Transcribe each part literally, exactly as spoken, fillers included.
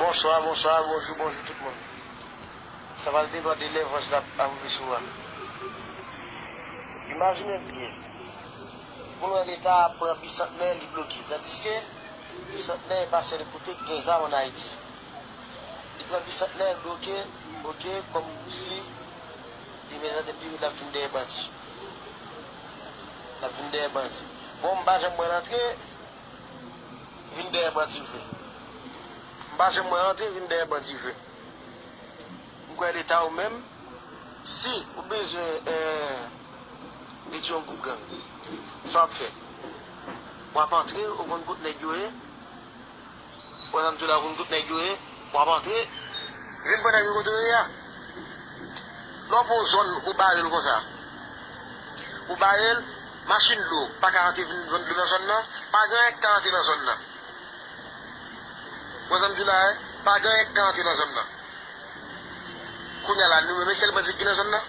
Bonswa, bonswa, bonjou, bonjou tout moun. Sa va depann de lè vans la ap rive sou ou a. Imajine byen, pou nou wè Leta ap pran Bisantnè, li bloke. Tandiske Bisantnè e pa sèl kote k gen zam ann Ayiti. Li pran Bisantnè, l bloke, bloke, kòm si li met nan tèt li l ap vin dèyè bandi. L ap vin dèyè bandi. Bon, m pa janm wè l antre, vin dèyè bandi vre. M pa janm wè antre, vin dèyè bandi vre. M kwè Leta ou menm, si ou bezwen, eh, detwi yon gwoup gang, sa w ap fè? W ap antre, ou konn kot nèg yo ye, w ap antre la, ou konn kot nèg yo ye, w ap antre, vin pran nèg yo kote yo ye a. Lè w pran yon zòn, ou bare l konsa. Ou bare l, machin dlo pa ka antre vin vann dlo nan zòn nan, pa gen anyen k ka antre nan zòn nan. Ou wè sa m di w la, wi? Pa gen anyen k ka antre nan zòn nan. Kounye a la, nou menm, e sèl bandi ki gen nan zòn nan?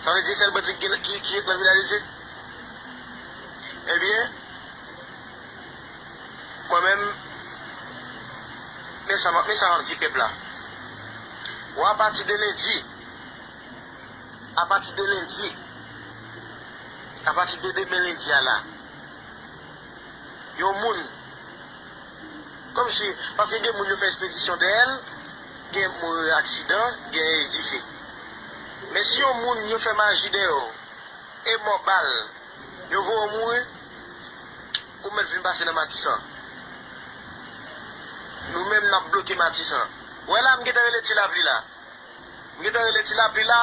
Sa vle di e sèl bandi ki gen, ki, ki ret nan vilaj isit? Ebyen, mwen menm, men sa, men sa m ap di pèp la. Bon, apati de lendi, apati de lendi, apati de demen lendi a la, yon moun, kòmsi, paske gen moun yo fè espedisyon dèyè l, gen moun yo aksidan, gen dife. Men si yon moun yo fè maji dèyè w, e mò bal, yo voye w mouri, ou mèt vin pase nan Matisan. Nou menm n ap bloke Matisan. Ou wè la, m gentan rele Ti Lapli la. M gentan rele Ti Lapli la.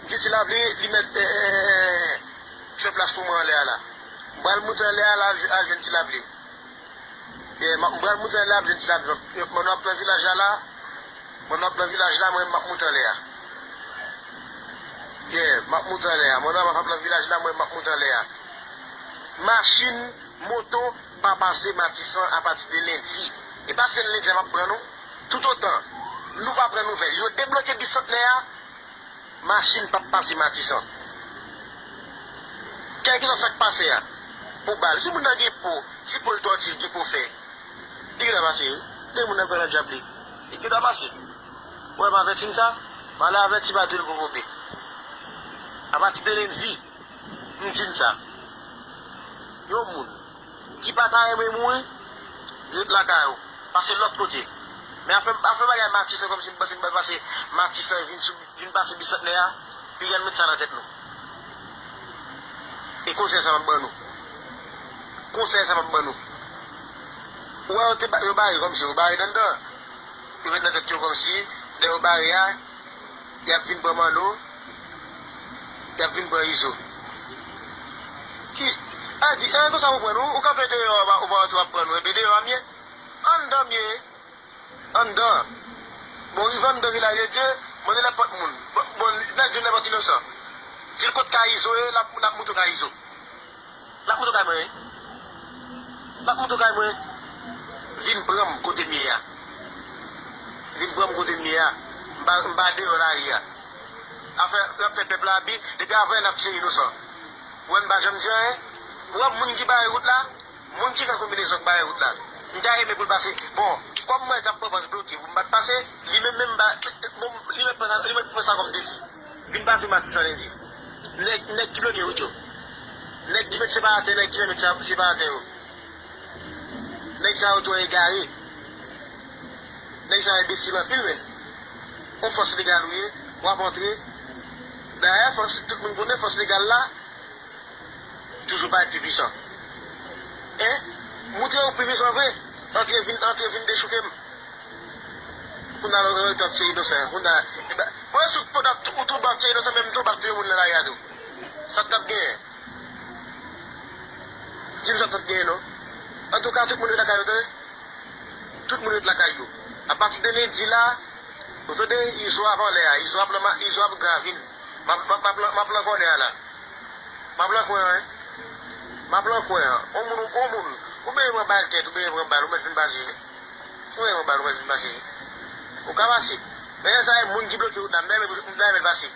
M di Ti Lapli, li mèt, eh, eh, eh, eh, fè plas pou mwen anlè a la. M pral moute anlè a la, al jwenn Ti Lapli. Yeah, m ap, m pral moute anlè a, al jwenn Ti Lapli. Mwen, nou ap pran vilaj la la. Mwen, nou ap pran vilaj la, mwen, m ap moute anlè a. Yeah, m ap moute anlè a. Mwen, nou ap pran vilaj la, mwen, m ap moute anlè a. Machin, moto, pa pase Matisan apati de lendi. E pa sèl lendi a m ap pran, non. Toutotan nou pa pran nouvèl, yo debloke Bisantnè a, machin p ap pase Matisan. Kèlkeswa sa k pase a, pou bal. Si moun nan gen po, si po l tòti, l gen po fè, li gen dwa pase, wi. Lè moun nan kwè nan dyab li, li gen dwa pase. Ou wè m avèti n sa? M ale avèti, pa di l pou koube. Apati de lendi, m di n sa. Yon moun ki pa ta renmen mouri, ret lakay ou. Pase lòt kote. Men afè, afè bagay Matisan, kòmsi m panse m pral pase Matisan vin sou, vin pase Bisantnè a, piga n met sa nan tèt nou. E konsèy sa m ap ban nou. Konsèy sa m ap ban nou. Ou wè yo te ba-, yo bare kòmsi, yo bare nan anndan. Yo met nan tèt yo kòmsi, lè yo bare a, y ap vin pran Manno, y ap vin pran Izo. Ki, a di, e, konsa ou pran nou, ou kanpe deyò, ou pa, ou pa antre, w ap pran nou, enben deyò a m ye. Anndan m ye. Anndan. Bon, rive anndan Vilaj de Dye, mande nenpòt moun. Bon, bon, nèg jwenn nenpòt inosan. Di l kot kay Izo ye, l ap, l ap moute w kay Izo. L ap moute w kay mwen, wi. L ap moute w kay mwen. Vin pran m kote m ye a. Vin pran m kote m ye a. M pa, m pa deyò lari a. Afè, y ap fè pèp la abi, depi avanyè n ap tiye inosan. Ou wè m pa janm di anyen. Ou wè moun ki bare wout la, moun ki fè konbinezon k bare wout la. M ta renmen pou l pase. Bon, kòm mwen t ap pran pòz bloke pou m pa t pase, li menm menm ba, bon, li mèt pran sa, li mèt pran sa kòm defi. Vin pase Matisan lendi. Nèg, nèg ki bloke wout yo. Nèg ki met separatè, nèg ki fè met sa, separatè yo. Nèg sa yo twò egare. Nèg sa yo enbesil anpil, men. On fòs legal ou ye, w ap antre. Dayè, fòs, tout moun konnen fòs legal la, toujou parèt pi pwisan. Hein? Montre ou pi pwisan vre. Antre vin, antre vin dechouke m. Kounye a, lè w ap tiye inosan, kounye a, e ben, mwen sou k pou w t ap, ou tou w ap tiye inosan, menm tou w ap touye moun nan lari a tou. Sa k t ap genyen? Di m sa k t ap genyen non. Antouka, tout moun ret lakay yo, tande. Tout moun ret lakay yo. Apati de lendi la, ou tande, Izo ap anlè a, Izo ap nan ma-, Izo ap gen avil. M ap, m ap, m ap, m ap nan kònè a la. M ap nan kwen an, wi. M ap nan kwen an. On moun, on moun, ou benyen pran bal tèt, ou benyen pran bal, ou mèt vin pase. Ou benyen pran bal, ou mèt vin pase. Ou ka pase. Men lè sa e moun ki bloke wout la, m ta renmen, m ta renmen l pase.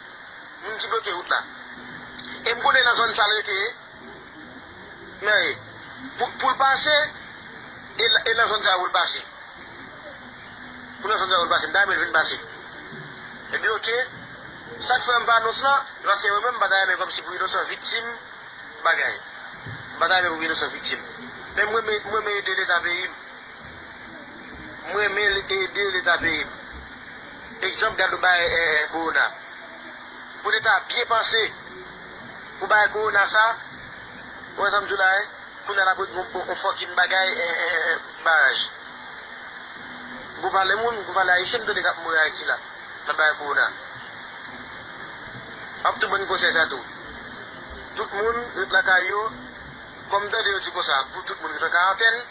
Moun ki bloke wout la. E m konnen nan zòn sa l rete, men, pou, pou l pase, E la- e nan zòn sa yo pou l pase. Pou nan zòn sa yo pou l pase, m ta renmen l vin pase. Epi oke, sa k fè m pa anons lan, se paske mwen menm m pa ta renmen kòmsi pou inosan viktim bagay. M pa ta renmen pou inosan viktim. Men mwen, mwen, mwen ede Leta peyi m. Mwen renmen ede Leta peyi m. Egzanp, gade w bay eh, eh, kowona. Pou Leta byen panse pou bay kowona sa, ou wè sa m di w la, eh? Kounye a l ap ret gon on fòkin bagay, eh, eh, eh, baraj. Gon valè moun, gon valè ayisyen m tande k ap mouri Ayiti la, nan bagay kowona. M ap tou ban n konsèy sa tou. Tout moun ret lakay yo, kòm m tande yo di konsa, pou tout moun ret an karantèn,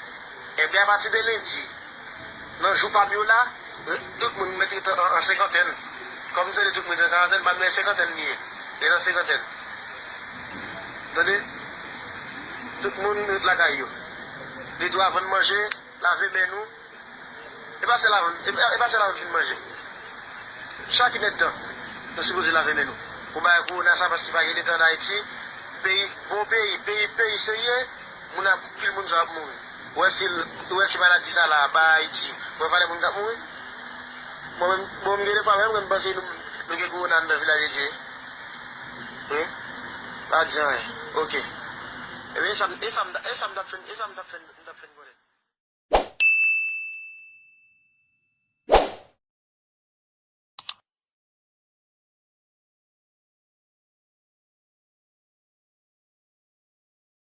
Ebyen, apati de lendi, nan jou pa m yo la, tout moun mèt ret an, an senkantèn. Kòm m tande tout moun ret an karantèn, pa m nan senkantèn li ye. Li nan senkantèn. Tande? Tout moun ret lakay yo. Li tou avan n manje, lave men nou. E pa sèl avan, e pa, e pa sèl avan n fin manje. Chak inèdtan, nou sipoze lave men nou. Pou bagay kowona sa, paske pa gen letan an Ayiti, peyi, bon peyi, peyi, peyi serye, moun ap, pil moun sa ap mouri. Ou wè si, ou wè si maladi sa la ba Ayiti, ou wè valè moun k ap mouri? Mwen menm, bon, m gen de fwa menm, mwen m panse nou, nou gen kowona anndan Vilaj de Dye. Wi. Pa di anyen. Oke. Ebyen, e sa m, e sa m, e sa m t ap fè, e sa m t ap fè, m t ap fè konnen.